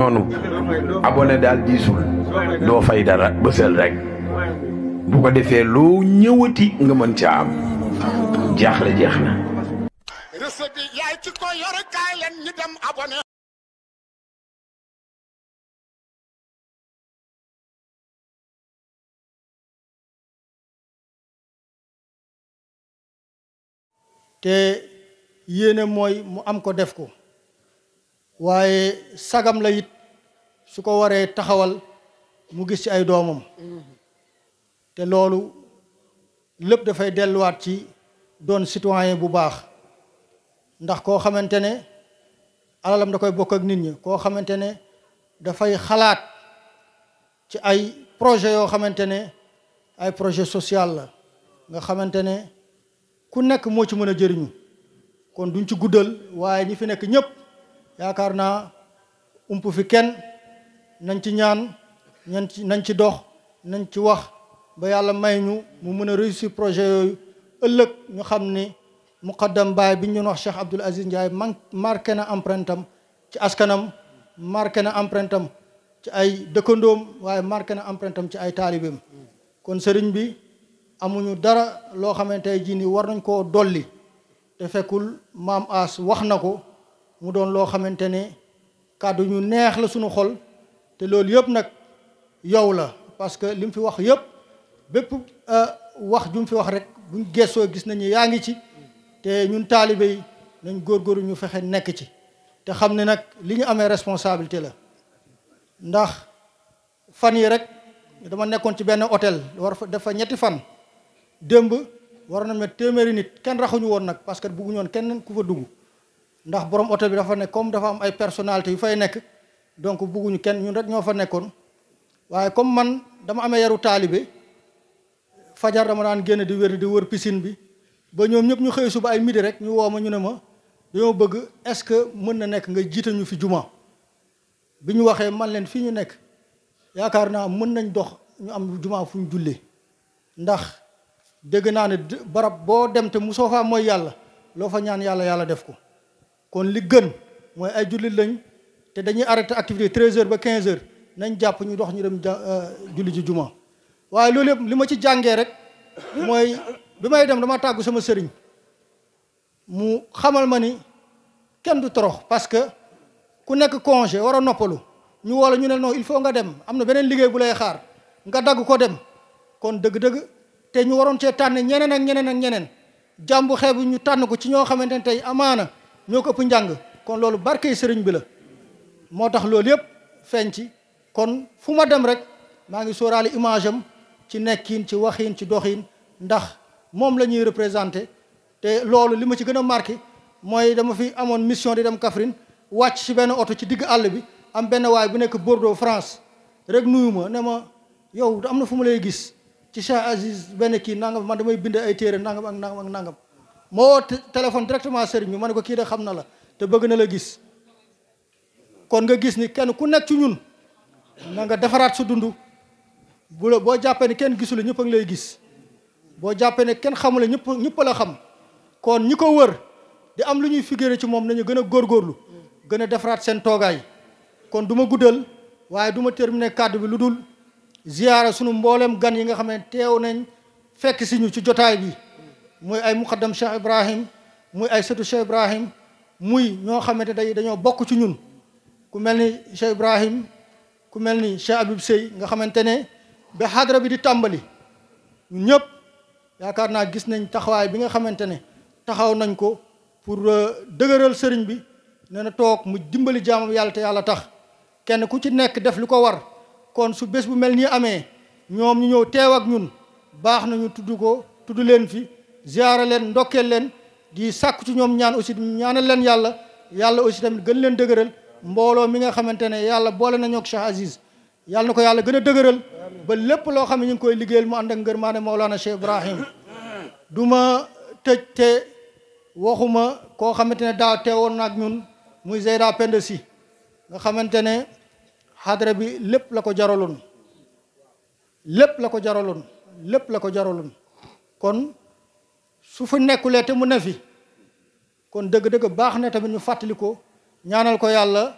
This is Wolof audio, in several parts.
noonu abonné daal diisul doo fay dara bësal rek bu ko defee loo ñëwati nga mën ca am jaaxle jeex na. recette bi yaay ci ko yor kaay leen ñu dem abonné. te yéene mooy mu am ko def ko waaye sagam la it su ko waree taxawal mu gis ci ay doomam te loolu lépp dafay delluwaat ci doon citoyen bu baax ndax koo xamante ne alalam da koy bokk ak nit ñi koo xamante ne dafay xalaat ci ay projet yoo xamante ne ay projet social la nga xamante ne ku nekk moo ci mën a jëriñu kon duñ ci guddal waaye ñi fi nekk ñëpp yaakaar naa ump fi kenn nañ ci ñaan nañ ci dox nañ ci wax ba yàlla may ñu mu mën a réussir projet yooyu ëllëg ñu xam ni muqaddam baay bi ñu doon wax Cheikh Abdoul Aziz Ndiaye marqué na empreinte am ci askanam marqué na empreinte am ci ay dëkkandoom waaye marqué na empreinte am ci ay taalibeem kon sëriñ bi amuñu dara loo xamante ne jii nii war nañ koo dolli te fekkul maam As wax na ko mu doon loo xamante ne kàddu ñu neex la suñu xol te loolu yëpp nag yow la parce que li mu fi wax yëpp bépp wax ju mu fi wax rek buñ gëstoo gis nañu yaa ngi ci te ñun taalibe yi nañ góorgóorlu ñu fexe nekk ci te xam ne nag li ñu amee responsabilité la ndax fan yi rek dama nekkoon ci benn hôtel war fa dafa ñetti fan démb war na met téeméeri nit kenn raxuñu woon nag parce que bugguñu woon kenn ku fa dugg ndax borom hôtel bi dafa ne comme dafa am ay personnalité yu fay nekk donc bugguñu kenn ñun rek ñoo fa nekkoon waaye comme man dama amee yaru taalibe fajar dama daan génn di wër piscine bi ba ñoom ñëpp ñu xëy suba ay midi rek ñu woo ma ñu ne ma dañoo bëgg est-ce que mën na nekk nga jiite ñu fi juma bi ñu waxee man leen fii ñu nekk yaakaar naa mën nañ dox ñu am juma fu ñu jullee ndax dégg naa ne barab boo dem te musoo faa mooy yàlla loo fa ñaan yàlla yàlla def ko kon li gën mooy ay jullit lañ te dañuy arrêté activité 13h ba 15h nañ jàpp ñu dox ñu dem julli ji juma waaye loolu yëpp li ma ci jàngee rek mooy bi may dem dama tàggu sama sëriñ mu xamal ma ni kenn du torox parce que ku nekk congé war a noppalu ñu woola ñu ne non il faut nga dem am na beneen liggéey bu lay xaar nga dagg ko dem kon dëgg-dëgg te ñu waroon cee tànn ñeneen ak ñeneen ak ñeneen jàmbu xeebu ñu tànn ko ci ñoo xamante ne tey amaana ñoo ko ëpp njàng kon loolu barkey sëriñ bi la moo tax loolu yëpp feeñ ci kon fu ma dem rek maa ngi sóoraale image am ci nekkin ci waxin ci doxin ndax moom la ñuy représenté te loolu li ma ci gën a marqué mooy dama fi amoon mission di dem Kaffrine wàcc ci benn oto ci digg àll bi am benn waay bu nekk Bordeaux France rek nuyu ma ne ma yow am na fu ma lay gis ci Cheikh Aziz benn kii nangam man damay bind ay téere nangam ak nangam ak nangam moo woo téléphone directement sëriñ bi ma ne ko kii de xam na la te bëgg na la gis kon nga gis ni kenn ku nekk ci ñun na nga defaraat sa dund bu la boo jàppee ne kenn gisul ñëpp a ngi lay gis boo jàppee ne kenn xamula ñëpp la xam kon ñi ko wër di am lu ñuy figuré ci moom nañu gën a góorgóorlu gën a defaraat seen toogaay kon du ma guddal waaye du ma terminer kàddu bi lu dul ziyaara sunu mboolem gan yi nga xam ne teew nañ fekk si ñu ci jotaay bi muy ay muqaddam Cheikh Ibrahim muy ay sëtu Cheikh Ibrahim muy ñoo xamante dañoo bokk ci ñun ku mel ni Cheikh Ibrahim ku mel ni Cheikh Habib Sey nga xamante ne ba xadra bi di tàmbali ñun ñëpp yaakaar naa gis nañ taxawaay bi nga xamante ne taxaw nañ ko pour dëgëral sëriñ bi nee na toog mu dimbali jaamam yàlla te yàlla tax kenn ku ci nekk def lu ko war kon su bés bu mel nii amee ñoom ñu ñëw teew ak ñun baax nañu tudd leen fi ziyaara leen ndokkeel leen di sàkku ci ñoom ñaan aussi ñaanal leen yàlla aussi tamit gën leen dëgëral mbooloo mi nga xamante ne yàlla boole nañoo ak Cheikh Aziz yàlla na ko yàlla gën a dëgëral ba lépp loo xam ne ñu ngi koy liggéeyal mu ànd ak ngërmaane Mawlana Cheikh Ibrahim du ma tëj te waxuma koo xamante ne daaw teewoon na ak ñun muy Zeyda Penda Si nga xamante ne xadra bi lépp la ko jaraloon kon su fa nekkulee te mu ne fi kon dëgg-dëgg baax na tamit ñu fàttali ko ñaanal ko yàlla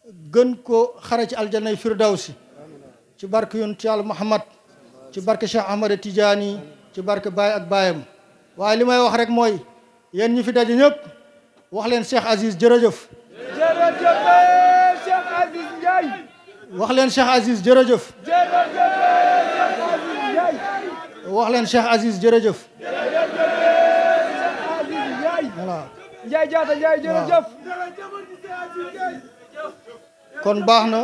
gën ko xare ci aljanay firdawsi ci barke yonent Yàlla Muhammad ci barke Cheikh Ahmad Tidiane ci barke Baye ak baayam waaye li may wax rek mooy yéen ñi fi daje ñëpp wax leen Cheikh Aziz jërëjëf. jërëjëf Cheikh Aziz Ndiaye. wax leen Cheikh Aziz jërëjëf. wax leen Cheikh Aziz jërëjëf. voilà. Ndiaye Diatta Ndiaye jërëjëf. kon baax na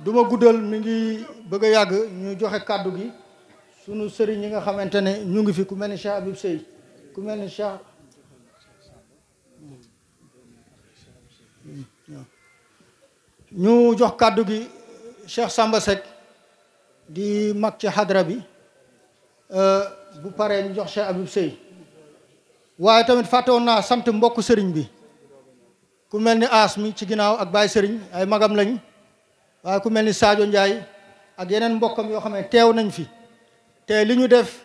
du ma guddal mi ngi bëgg a yàgg ñu joxe kàddu gi sunu sëriñ yi nga xamante ne ñu ngi fi ku mel ni Cheikh Habib Seye ku mel ni Cheikh ñu jox kàddu gi Cheikh Samba Seck di mag ci xadra bi bu paree ñu jox Cheikh Habib Seye waaye tamit fàtte woon naa sant mbokk sëriñ bi ku mel ni As mi ci ginnaaw ak Baye Sëriñ ay magam lañ waaye ku mel ni Sadio Ndiaye ak yeneen mbokkam yoo xam ne teew nañ fi te li ñu def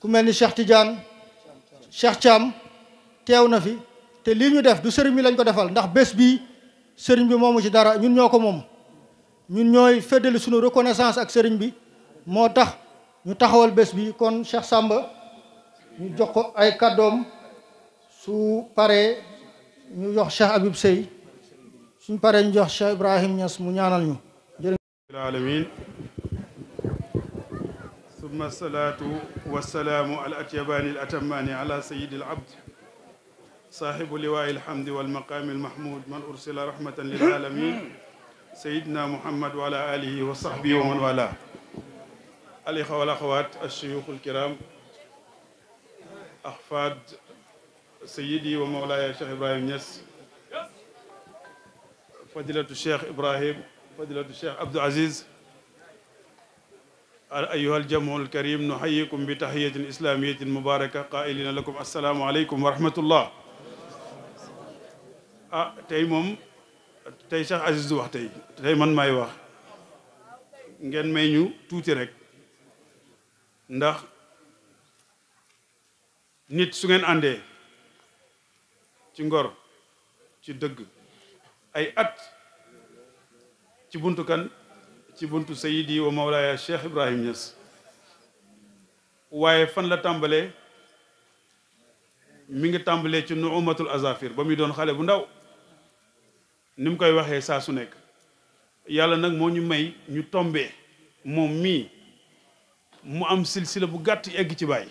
ku mel ni Cheikh Tidiane Cheikh Thiam teew na fi te lii ñu def du sëriñ bi lañ ko defal ndax bés bii sëriñ bi moomu ci dara ñun ñoo ko moom ñun ñooy feddali suñu reconnaissance ak sëriñ bi moo tax ñu taxawal bés bi kon Cheikh Samba ñu jox ko ay kàddoom su paree ñu jox Cheikh Habib Seye suñ paree ñu jox Cheikh Ibrahim Niass mu ñaanal ñu العالمين ثم الصلاة والسلام على الأتيبان الأتمان على سيد العبد صاحب لواء الحمد والمقام المحمود من أرسل رحمة للعالمين سيدنا محمد وعلى آله وصحبه ومن والاه الإخوة والأخوات الشيوخ الكرام أحفاد سيدي ومولاي الشيخ إبراهيم نياس فضيلة الشيخ إبراهيم فضيلة الشيخ عبد العزيز أيها الجمع الكريم نحييكم بتحية إسلامية مباركة قائلين لكم السلام عليكم ورحمة الله tey moom tey Cheikh Aziz du wax tey man maay wax ngeen may ñu tuuti rek ndax nit su ngeen àndee ci ngor ci dëgg ay at ci buntu kan ci buntu Sayyidi wa Mawlaaya Cheikh Ibrahim Niass waaye fan la tàmbalee mi ngi tàmbalee ci nuumatul azafir ba muy doon xale bu ndaw ni mu koy waxee saa su nekk yàlla nag moo ñu may ñu tombee moom mii mu am silsila bu gàtt egg ci baay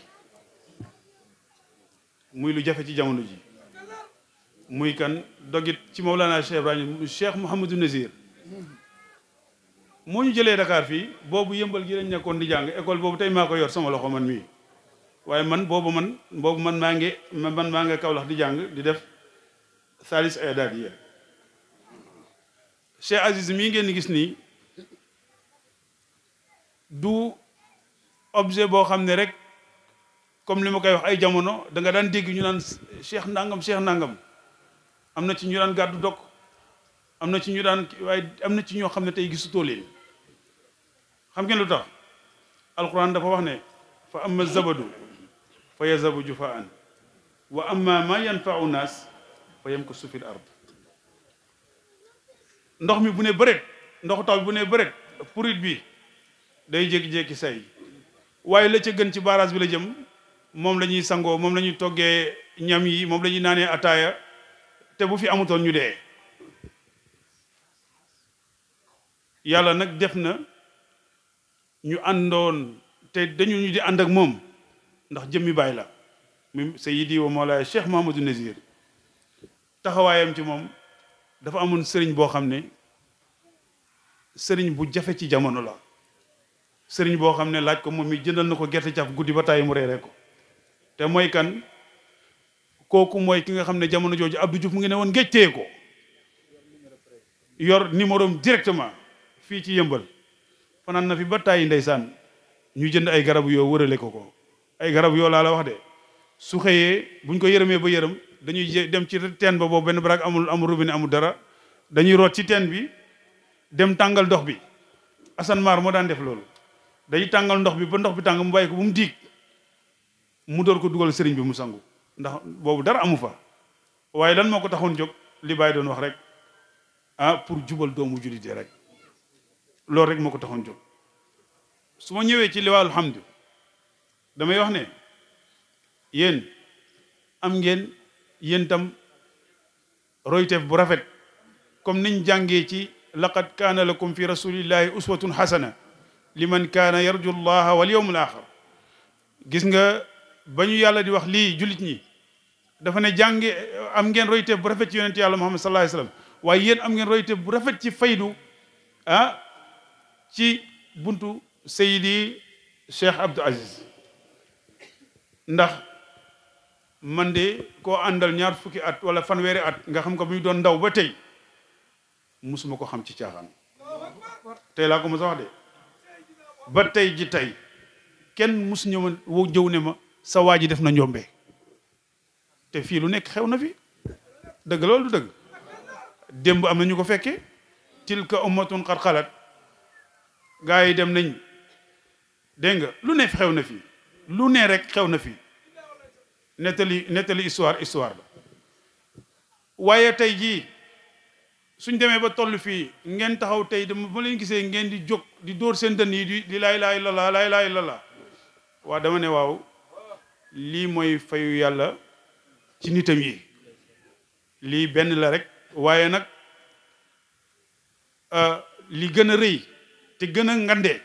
muy lu jafe ci jamono ji muy kan dogit ci Mawlana Cheikh Ibrahim Cheikh Mouhamadou Nazir moo ñu jëlee Dakar fii boobu yëmbal gi lañ nekkoon di jàng école boobu tey maa ko yor sama loxo man mii waaye man boobu man maa ngi Kaolack di jàng di def salis ay daal yi Cheikh Aziz mii ngeen di gis nii du objet boo xam ne rek comme li ma koy wax ay jamono da nga daan dégg ñu naan cheikh nangam am na ci ñu daan gàddu dog am na ci ñu daan waaye am na ci ñoo xam ne tey gisutoo leen xam ngeen lu tax alquran dafa wax ne fa amma zabadu fa yazabu jufaan wa amma ma yanfau naas fa yamkusu fil ard ndox mi bu ne bëreet ndoxu taw bi bu ne bëreet purit bi day jékki-jékki say waaye la ca gën ci barrage bi la jëm moom la ñuy sangoo moom la ñuy toggee ñam yi moom la ñuy naanee ataaya te bu fi amutoon ñu dee yàlla nag def na ñu àndoon te dañu ñu di ànd ak moom ndax jëmmi baay la mu Sayyidi wa Mawlaaya Cheikh Mouhamadou Nazir taxawaayam ci moom dafa amoon sëriñ boo xam ne sëriñ bu jafe ci jamono la sëriñ boo xam ne laaj ko moom mi jëndal na ko gerte caaf guddi ba tàyyi mu reere ko te mooy kan kooku mooy ki nga xam ne jamono jooju Abdou Diouf mu ngi ne woon géejtee ko yor numéro directement fii ci yëmbal fanaan na fi ba tàyyi ndeysaan ñu jënd ay garab yoo wërale ko ay garab yoo laa la wax de su xëyee buñ ko yërëmee ba yërëm dañuy dem ci teen ba boobu benn baraag amul robinet amul dara dañuy root ci teen bi dem tàngal ndox bi Assane Mar moo daan def loolu dañuy tàngal ndox bi ba ndox bi tàng mu bàyyi ko bu mu diig mu door ko dugal sëriñ bi mu sangu ndax boobu dara amu fa waaye lan moo ko taxoon jóg li Baay doon wax rek pour jubal doomu jullit rek loolu rek moo ko taxoon jóg. su ma ñëwee ci liwaal hamdu damay wax ne yéen am ngeen yéen tam royteef bu rafet comme niñ jàngee ci laqad kaana lakum fi rasulillahi uswatun hasana liman kaana yarju llaha wal yawmul axir. gis nga ba ñu yàlla di wax lii jullit ñi dafa ne jànge am ngeen royteef bu rafet ci yonent yàlla Muhammad sallallahu alayhi wasallam waaye yéen am ngeen royteef bu rafet ci faydu ci buntu Seydi Cheikh Abdou Aziz. ndax man de koo àndal ñaar fukki at wala fanweeri at nga xam ko muy doon ndaw ba tey musuma ko xam ci caaxaan tey laa ko mos a wax de ba tey ji tey kenn mus ñëw wo jëw ne ma sa waa ji def na njombe te fii lu nekk xew na fi dëgg loolu du dëgg démb am na ñu ko fekkee tilka ummatun qad xalat gaa yi dem nañ dégg nga lu ne xew na fi lu ne rek xew na fi nettali histoire la waaye tey jii suñ demee ba toll fii ngeen taxaw tey dama ba leen gisee ngeen di jóg di dóor seen dënn yi di laa ilaaha illallaah laa ilaaha illallaah waa dama ne waaw lii mooy fayu yàlla ci nitam yi lii benn la rek waaye nag li gën a rëy te gën a ngande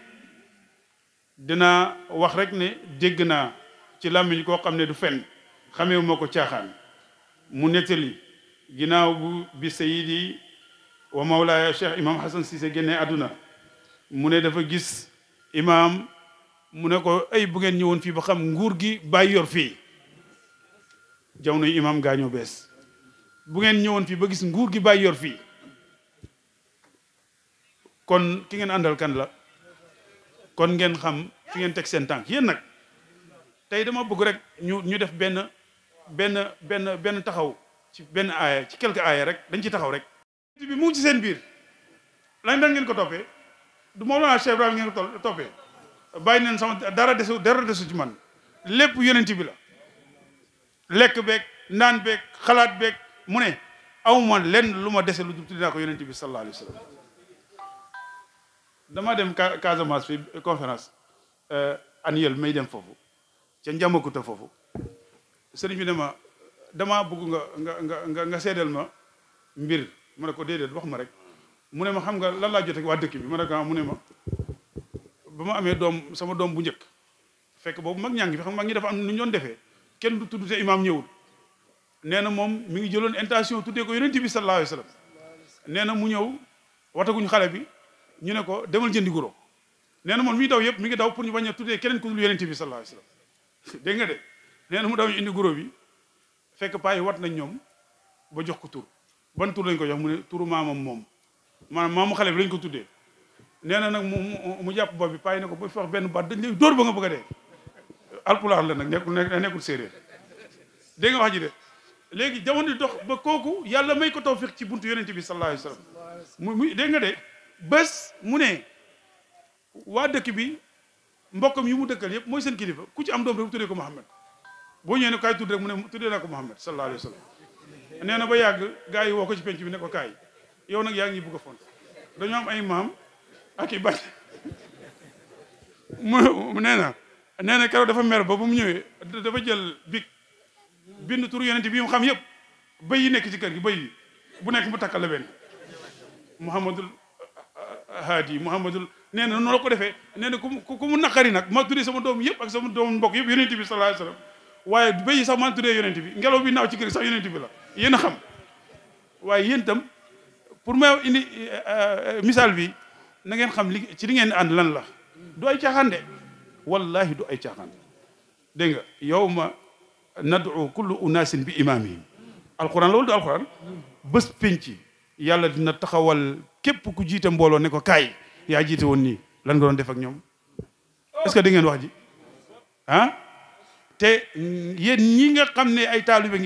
dina wax rek ne dégg naa ci làmmiñ koo xam ne du fen xamee moo ko caaxaan mu nettali ginnaaw bu bi sayidi wa mawlaaya cheikh imam Hassan Cissé génnee àdduna mu ne dafa gis imam mu ne ko ay bu ngeen ñëwoon fii ba xam nguur gi bàyyi yor fii jamono yi imam gaañoo bees bu ngeen ñëwoon fii ba gis nguur gi bàyyi yor fii kon ki ngeen àndal kan la kon ngeen xam fi ngeen teg seen tànk yéen nag tey dama bëgg rek ñu def benn taxaw ci benn aaya ci quelque aaya rek dañ ci taxaw rek bi mu ngi ci seen biir lañ daan ngeen ko toppee du Mawlana Cheikh Ibrahima ngeen ko toppee bàyyi neen sama dara desu ci man lépp yonent bi la lekk beeg naan beeg xalaat beeg mu ne awma lenn lu ma dese lu dul tuddee naa ko yonent bi sallallahu alayhi wa sallam dama dem Casamance fi conférence annuelle may dem foofu ca Njamakuta foofu sëriñ bi ne ma damaa bëgg nga seedal ma mbir ma ne ko déedéet wax ma rek mu ne ma xam nga lan laa jot ak waa dëkk bi ma ne ko mu ne ma ba ma amee doom sama doom bu njëkk fekk boobu mag ñaa ngi fi xam mag ñi dafa am nu ñu doon defee kenn du tudd te imaam ñëwul nee na moom mi ngi jëloon intention tuddee ko yonent bi sallallahu alayhi wa sallam nee na mu ñëw wataguñ xale bi ñu ne ko demal jëndi guro nee na moom mi daw yëpp mi ngi daw pour ñu bañ a tuddee keneen ku dul yonent bi sallallahu alayhi wa sallam dégg nga de nee na mu daw ñu indi guro bi fekk paa yi wat nañ ñoom ba jox ko tur ban tur lañ ko jox mu ne turu maamam moom maanaam maamu xale bi lañ ko tuddee nee na nag mu jàpp bopp bi paa yi ne ko ba fi wax benn baat dañ lay dóor ba nga bëgg a dee alpulaar la nag nekkul séeréer dégg nga wax ji de léegi jamono di dox ba kooku yàlla may ko tawfiq ci buntu yonent bi sallallahu alayhi wa sallam mu dégg nga de bés mu ne waa dëkk bi mbokkam yi mu dëkkal yëpp mooy seen kilifa ku ci am doom rek tuddee ko Muhammad boo ñëwee ne kaay tudd rek mu ne tuddee naa ko Muhammad sallallahu alayhi wa sallam nee na ba yàgg gars yi woo ko ci penc bi ne ko kaay yow nag yaa ngi bëgg a font dañoo am ay maam ak i bàcc mu nee na keroog dafa mer ba bu mu ñëwee dafa jël big bind turu yonent bi mu xam yëpp bëy yi nekk ci kër gi bëy yi bu nekk mu takkal la benn Muhammadul Haadi Muhammadul nee na noonu la ko defee nee na ku mu naqari nag ma tuddee sama doom yëpp ak sama doom mbokk yëpp yonent bi sallallahu alayhi wa sallam waaye bëy yi sax maa tuddee yonent bi ngelaw bi naaw ci kër gi sax yonent bi la yéen a xam waaye yéen itam pour ma indi misaal bi na ngeen xam li ci li ngeen ànd lan la du ay caaxaan de wallahi du ay caaxaan dégg nga yawma nad'u kullu unaasin bi imaamihim alquran loolu du alquran bés penc yàlla dina taxawal képp ku jiite mbooloo ne ko kaay yaa jiite woon nii lan nga doon def ak ñoom est-ce que da ngeen wax ji ah te yéen ñi nga xam ne ay taalibe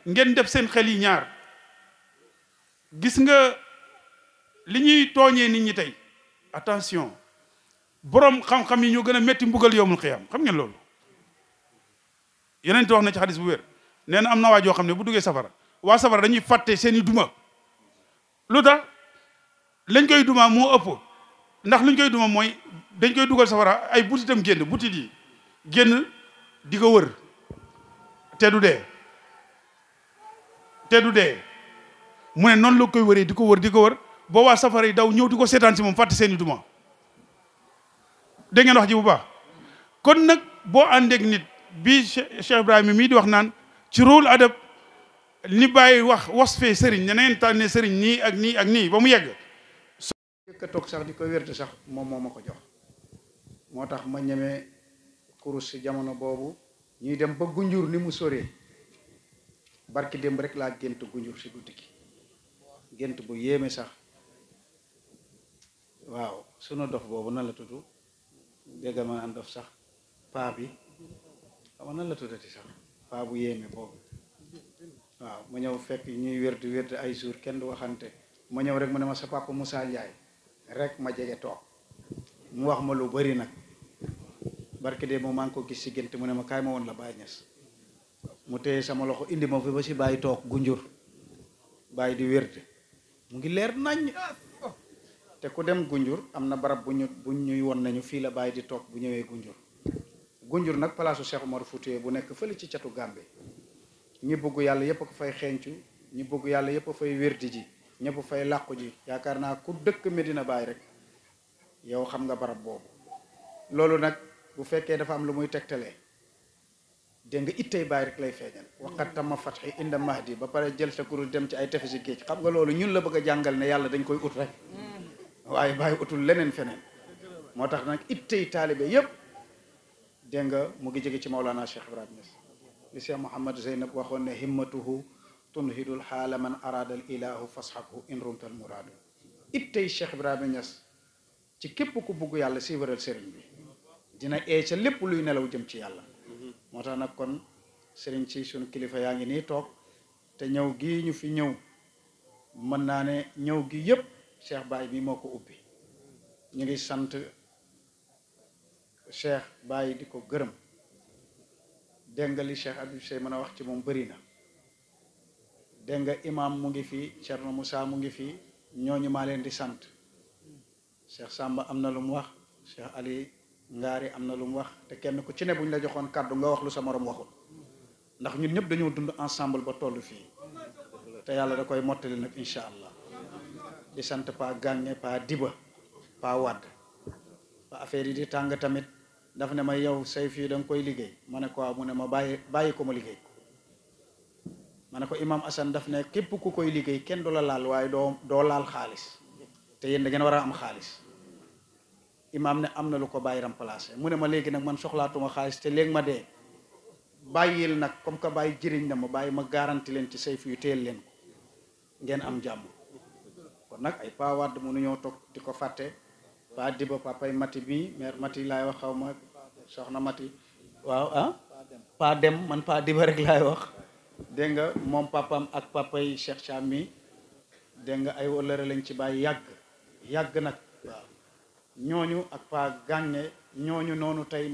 ngeen def seen xel yi ñaar gis nga li ñuy tooñee nit ñi tey attention borom xam-xam yi ñoo gën a metti mbugal yowmul xiyaam xam ngeen loolu yeneen te wax na ci xadis bu wér nee na am na waa joo xam ne bu duggee safara waa safara dañuy fàtte seen i duma lu tax lañ koy duma moo ëpp ndax luñ koy duma mooy dañ koy dugal safara ay butitam génn butit yi génn di ko wër te du dee mu ne noonu la koy wëree di ko wër boo waa safara yi daw ñëw di ko seetaan si moom fàtte seeni duma dégg ngeen wax ji bu baax kon nag boo àndeek nit bi Cheikh Ibrahima mii di wax naan ci rôle adab ni bàyyi was fee sëriñ ne neen tànnee sëriñ nii ak nii ak nii ba mu yegg jëkk a toog sax di ko wérte sax moom moo ma ko jox moo tax ma ñemee kurus si jamono boobu ñuy dem ba gunjur ni mu soree barki démb rek laa gént gunjur si guddi gi gént bu yéeme sax waaw sunu dof boobu nan la tudd dégg ma an dof sax paa bi xam nan la tuddati sax paa bu yéeme boobu waaw ma ñëw fekk ñuy wérdi ay jour kenn du waxante ma ñëw rek mu ne ma sa papa Moussa Ndiaye rek ma jege toog mu wax ma lu bari nag barke de moom maa ngi ko gis si gént mu ne ma kaay ma woon la Baye Niass mu téye sama loxo indi ma fi ba si Baye toog gunjur Baye di wérde mu ngi leer nañ te ku dem gunjur am na barab bu ñuy won nañu fii la Baye di toog bu ñëwee gunjur nag palaasu Cheikh Omar Foutiyou bu nekk fële ci catu Gàmbi ñi bëgg yàlla yépp a ko fay xeeñcu ñi bëgg yàlla yépp a fay wérdi ji ñëpp fay làqu ji yaakaar naa ku dëkk Medina Baye rek yow xam nga barab boobu loolu nag bu fekkee dafa am lu muy tegtalee dégg nga ittey Baye rek lay feeñal waqat tama fatxi inda mahdi ba pare jël sa kurus dem ci ay tefesi géej xam nga loolu ñun la bëgg a jàngal ne yàlla dañ koy ut rek waaye Baye utul leneen feneen moo tax nag ittey taalibe yépp dégg nga mu ngi jóge ci Maulana Cheikh Ibrahima Niass li Cheikh Mouhamad Zeynab waxoon ne himmatuhu tunhidul xaala man araada al ilahu fasxabhu in rumtal muraadu ittey Cheikh Ibrahima Niass ci képp ku bugg yàlla siiwaral sëriñ bi dina ee ca lépp luy nelaw jëm ci yàlla moo tax nag kon sëriñ ci suñu kilifa yaa ngi nii toog te ñëw gii ñu fi ñëw mën naa ne ñëw gi yépp Cheikh Baye bi moo ko ubbi ñu ngi sant Cheikh Baye di ko gërëm dégg nga li Cheikh Habib Sey mën a wax ci moom bëri na dégg nga imam mu ngi fii Thierno Moussa mu ngi fii ñooñu maa leen di sant Cheikh Samba am na lu mu wax Cheikh Ali Ngaari am na lu mu wax te kenn ku ci ne bu ñu la joxoon kàddu nga wax lu sa morom waxul ndax ñun ñëpp dañoo dund ensemble ba toll fii te yàlla da koy mottali nag incha allah di sant pa Gànge pa Diba pa Wadd ba affaire yi di tàng tamit daf ne ma yow say fii da nga koy liggéey ma ne ko mu ne ma bàyyi ko ma liggéey ma ne ko imam Assane daf ne képp ku koy liggéey kenn du la laal waaye doo laal xaalis te yéen da ngeen war a am xaalis imam ne am na lu ko bàyyi remplacé mu ne ma léegi nag man soxlaatuma xaalis te léegi ma dee bàyyil nag comme que bàyyi jëriñ na ma bàyyi ma garanti leen ci sayf yu teel leen ko ngeen am jàmm kon nag ay pa Wadd mënu ñoo toog di ko fàtte pa Diba papay Mati bi mère Mati laay wax xaw ma soxna Mati waaw ah pa dem man pa Diba rek laay wax dégg nga moom papam ak papay Cheikh Thiam mi dégg nga ay wëllëre lañ ci bàyyi yàgg nag waaw ñooñu ak pa Gànge ñooñu noonu tey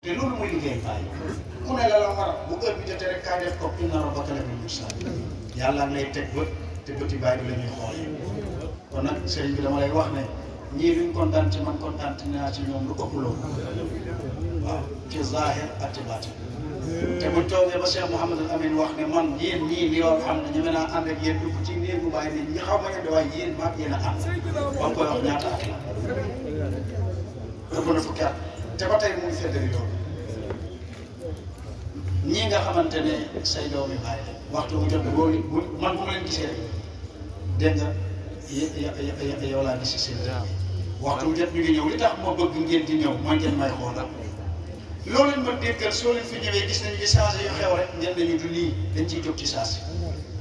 te loolu mooy liggéey baay ku ne la la war bu heure bi jotee rek kaay def ko inna rabbaka labil mirsad yàlla lay teg bët te bëti baay bi la ñuy xoolee kon nag sëriñ bi dama lay wax ne ñii luñ kontaan ci man kontaan naa ci ñoom lu ëpp loolu waaw ci zahir ak ci baatin te bu toogee ba Cheikh Mouhamadul Amin wax ne man yéen ñii li yoon xam ne ñu mën a ànd ak yéen dugg ci néegu baay ne ñi xaw ma ne waaye yéen maag yéen a ànd ba mu koy wax ñaata at la ëpp na fukki at te ba tey mu ngi feddali loolu ñii nga xamante ne say doomi baay waxtu bu jot boo man bu ma leen gisee rek dégg nga yow laa gis si seen waxtu bu jot ñu ngi ñëw li tax ma bëgg ngeen di ñëw mooy ngeen may xoolal loolu leen ma déggal soo leen fi ñëwee gis nañu changé yu xew rek ngeen nañu du nii dañ ciy jóg ci saasi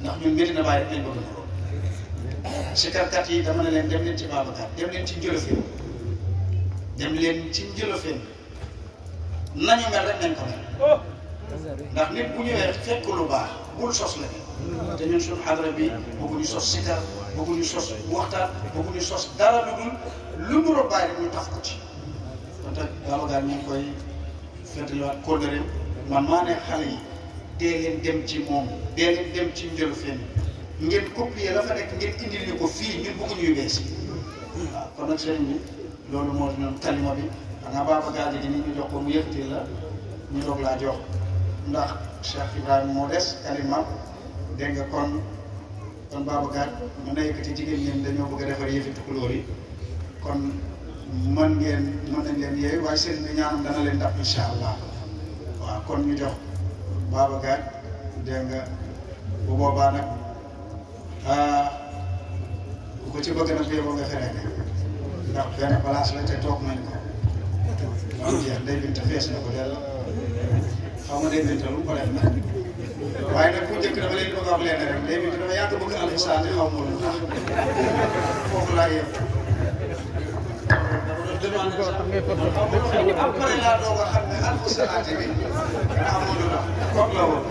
ndax ñun Medina Baye rek lañ bëgg na loolu sikarkat yi dama ne leen dem leen ci Babacar dem leen ci Njëlofeen dem leen ci Njëlofeen nañu mel rek nañ ko mel ndax nit bu ñëwee fekk lu baax bul sos la te ñun suñu xadra bi bëgguñu sos sikar bëgguñu sos waxtaan bëgguñu sos dara lu dul bàyyi rek ñu taf ko ci kon nag Babacar ñu ngi koy fetliwaat kóllëre man maa ne xale yi dee leen dem ci moom dee leen dem ci Njëlofeen ngeen copier la fa nekk ngeen indil ñu ko fii ñun bëgguñu yu bees waaw kon nag sëriñ bi loolu moo di noonu kalima bi xanaa Babacar ji ni ñu jox ko mu yëkkati la ñu doog laa jox ndax Cheikh Ibrahima moo des kalima dégg nga kon Babacar mën na yëkkati jigéen ñi dañoo bëgg a defar yëfi tukulóor yi kon mën nañ leen yeeyu waaye sëriñ bi ñaanam dana leen dab incha allah waaw kon ñu jox Babacar dégg nga bu boobaa nag ku ko ci bëgg nag bee boo nga feree ne ndax benn place la te toog nañ ko loolu jeex day binte fees na ko dell xaw ma day binte lu ko def nag waaye nag bu njëkk dama leen bëgg a wax leen rek day binte dama yàgg bëgg alxuraan xaw ma lu tax foofu laa yem après laa doog a xam ne alxuraan bi amoon na la la woon